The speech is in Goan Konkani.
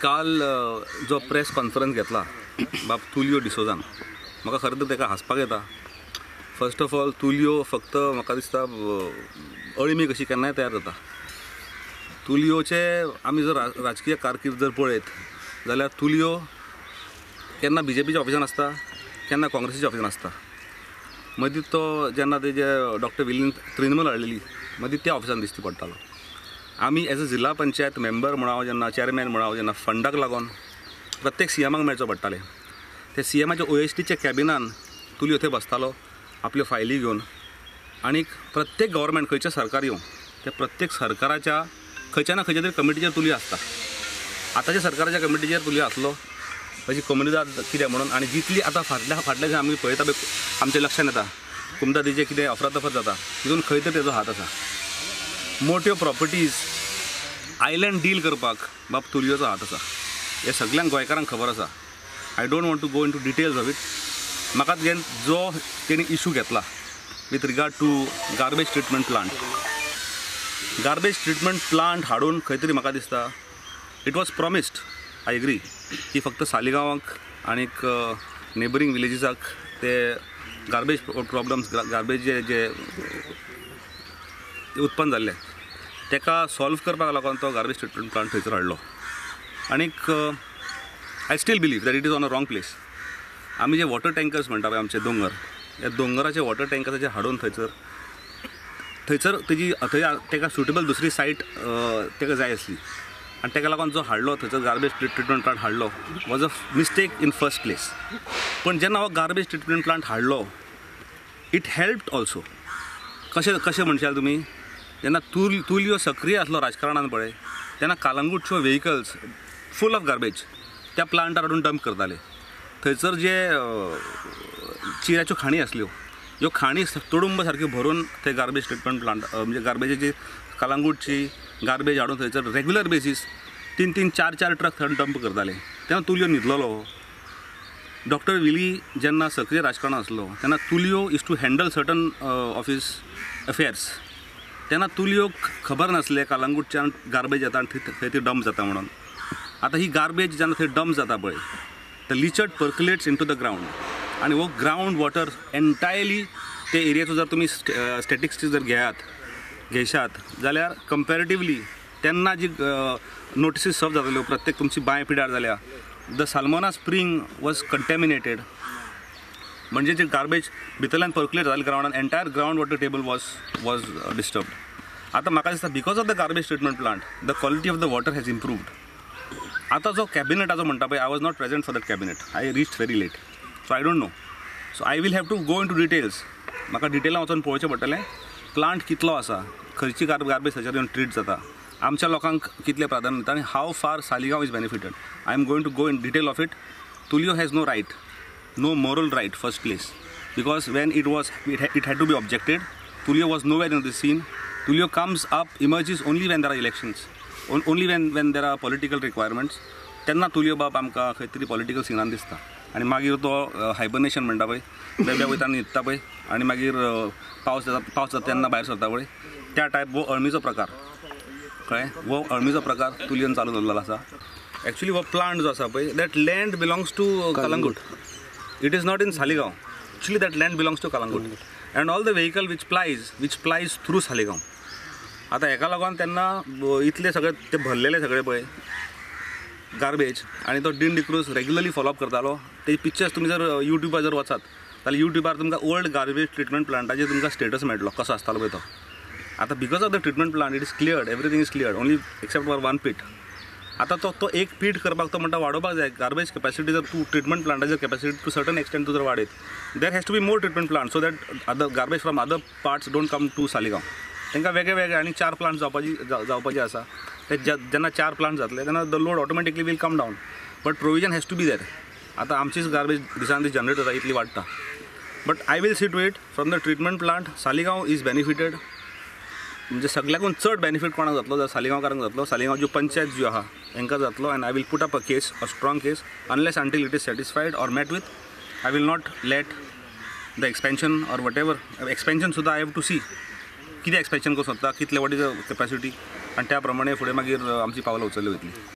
काल जो प्रेस कॉन्फरन्स घेतला बाब तुलियो डिसोजान, म्हाका खरें तर ताका हांसपाक येता. फर्स्ट ऑफ ऑल तुलियो फक्त म्हाका दिसता अळमी कशी केन्नाय तयार जाता. तुलियोचे आमी जर राजकीय कारकीर्द जर पळयत जाल्यार तुलियो केन्ना बीजेपीच्या ऑफिसान आसता, केन्ना काँग्रेसीच्या ऑफिसान आसता. मदीं तो जेन्ना तेजे डॉक्टर विलीन तृणमूल हाडलेली मदीं त्या ऑफिसान दिश्टी पडटालो. आमी एज अ जिल्हा पंचायत मेंबर म्हण हांव जेन्ना चेअरमॅन म्हण हांव जेन्ना फंडाक लागून प्रत्येक सीएमाक मेळचो पडटालें. ते सीएमाच्या ओएसडीच्या कॅबिनान तुलियो थंय बसतालो आपल्यो फायली घेवन आनीक प्रत्येक गव्हर्मेंट खंयचें सरकार येवं त्या प्रत्येक सरकाराच्या खंयच्या ना खंयच्या तरी कमिटीचेर तुलियो आसता. आतांच्या सरकाराच्या कमिटीचेर तुलियो आसलो अशी कोमुनिदाद कितें म्हणून, आनी जितली आतां फाटल्या फाटल्या जे आमी पळयता पळय आमच्या लक्षान येता कोमुनिदादीचें कितें अफरातफर जाता तितून खंय तरी तेजो हात आसा. मोट्यो प्रॉपर्टीज आयलँड डील करपाक बाब तुलियोचो हात आसा हें सगल्यांक गोंयकारांक खबर आसा. I don't want to go into details of it. म्हाका जो तेणी इशू घेतला with regard to garbage treatment plant, garbage treatment plant हाडून खंय तरी म्हाका दिसता it was promised. I agree की फक्त सालिगांवाक आनीक नेबरींग विलेजीसाक ते गार्बेज प्रॉब्लम्स, गार्बेज जे उत्पन्न जाल्ले ताका सॉल्व करपाक लागून तो गार्बेज ट्रिटमेंट प्लांट थंयसर हाडलो. आनीक I still believe that it is on a wrong place. आमी जे वॉटर टँकर्स म्हणटा पळय आमचे दोंगर, ह्या दोंगराचे वॉटर टँकर्साचे हाडून थंयसर थंयसर तेजी थंय ताका सुटेबल दुसरी सायट ताका जाय आसली आनी ताका लागून जो हाडलो थंयसर गार्बेज ट्रिटमेंट प्लांट हाडलो was a mistake in first place. पूण जेन्ना हो गार्बेज ट्रिटमेंट प्लांट हाडलो it helped also. कशें कशें म्हणशाल तुमी, जेन्ना तुलियो सक्रीय आसलो राजकारणान पळय तेन्ना कालंगूटच्यो व्हेकल्स फूल ऑफ गार्बेज त्या प्लांटार हाडून डंप करताले. थंयसर जे चिऱ्याच्यो खाणी आसल्यो ह्यो खाणी तुडुंब सारक्यो भरून ते गार्बेज ट्रिटमेंट प्लांट म्हणजे गार्बेजाची कालंगूटची गार्बेज हाडून थंयसर रेगुलर बेसीस 3-3, 4-4 ट्रक थंय डंप करताले. तेन्ना तुलियो न्हिदलेलो. डॉक्टर विली जेन्ना सक्रीय राजकारणान आसलो तेन्ना Tulio is to handle certain office affairs. तेन्ना तुलियोक खबर नासलें कालंगूटच्यान गार्बेज येता आनी थंय ती डंप जाता म्हणून. आतां ही गार्बेज जेन्ना थंय डंप जाता पळय the leachate percolates into the ground आनी हो ग्रावंड वॉटर एन्टायरली ते एरियाचो जर तुमी स्टॅटिस्टिक्स जर घेशात जाल्यार कंपेरेटिवली तेन्ना जी नोटिसीस सर्व जाताल्यो प्रत्येक तुमची बांय पिड्यार जाल्या, the Salmona spring was contaminated, म्हणजे जे गार्बेज भितरल्यान पर्क्युलेट जालें ग्रावंडान entire ground water table was disturbed. आतां म्हाका दिसता because of the garbage treatment plant the quality of the water has improved. आतां जो कॅबिनेटाचो म्हणटा पळय I was not present for that cabinet, I reached very late, so I don't know, so I will have to go into details. म्हाका डिटेलान वचून पळोवचें पडटलें प्लांट कितलो आसा, खंयची गार्बेज थंयसर येवन ट्रीट जाता, आमच्या लोकांक कितलें प्राधान्य दिता आनी how far Saligao is benefited. I am going to go in detail of it. Tulio has no right, no moral right first place, because when it was it had to be objected. Tulio was nowhere in the scene. Tulio comes up, emerges only when there are elections, only when there are political requirements. तेन्ना तुलियो बाब आमकां खंय तरी पॉलिटिकल सिनान दिसता आनी मागीर तो हायबर्नेशन म्हणटा पळय, बेबड्या वयता न्हिदता पळय आनी मागीर पावस जाता तेन्ना भायर सरता पळय, त्या टायप हो अळमीचो प्रकार, कळ्ळें, हो अळमीचो प्रकार तुलियोन चालू दवरलेलो आसा. एक्चुली हो प्लांट जो आसा पळय that land belongs to Calangute, it is not in Saligao. Actually that land belongs to Calangute and all the vehicle which plies through Saligao. आतां हेका लागून तेन्ना इतले सगळे ते भरलेले सगळे पळय गार्बेज आनी तो डीन डिक्रूज रेगुलरली फॉलोअप करतालो. ते पिक्चर्स तुमी जर यूट्यूबार जर वचात जाल्यार यूट्यूबार तुमकां ओल्ड गार्बेज ट्रिटमेंट प्लांटाचेर तुमकां स्टेटस मेळटलो कसो आसतालो पळय तो. आतां because of the treatment plant it is cleared, everything is cleared only except for one pit. आतां तो एक पीट करपाक तो म्हणटा वाडोवपाक जाय गार्बेज कॅपॅसिटी. जर तूं ट्रिटमेंट प्लांटाचेर कॅपॅसिटी टू सर्टन एक्सटेंट तूं जर वाडयत there has to be more treatment plant so that other garbage from other parts don't come to Saligao. तांकां वेगळे वेगळे आनी 4 प्लांट जावपाचे आसा. ते जेन्ना 4 प्लांट जातले तेन्ना the load automatically will come down, but provision has to be there. आतां आमचीच गार्बेज दिसान दीस जनरेट जाता इतली वाडटा, but I will see to it from the treatment plant Saligao is benefited. म्हणजे सगळ्याकून चड बेनिफीट कोणाक जातलो जाल्यार सालिगांवकारांक जातलो, सालिगांव ज्यो पंचायत ज्यो आहा तांकां जातलो. And I will put up a case, a strong case, unless until it is satisfied or met with. I will not let the expansion or whatever expansion सुद्दां I have to सी कितें एक्सपेन्शन करूं सोदता, कितलें what is the capacity, आनी त्या प्रमाणे फुडें मागीर आमची पावलां उचलली वयतली.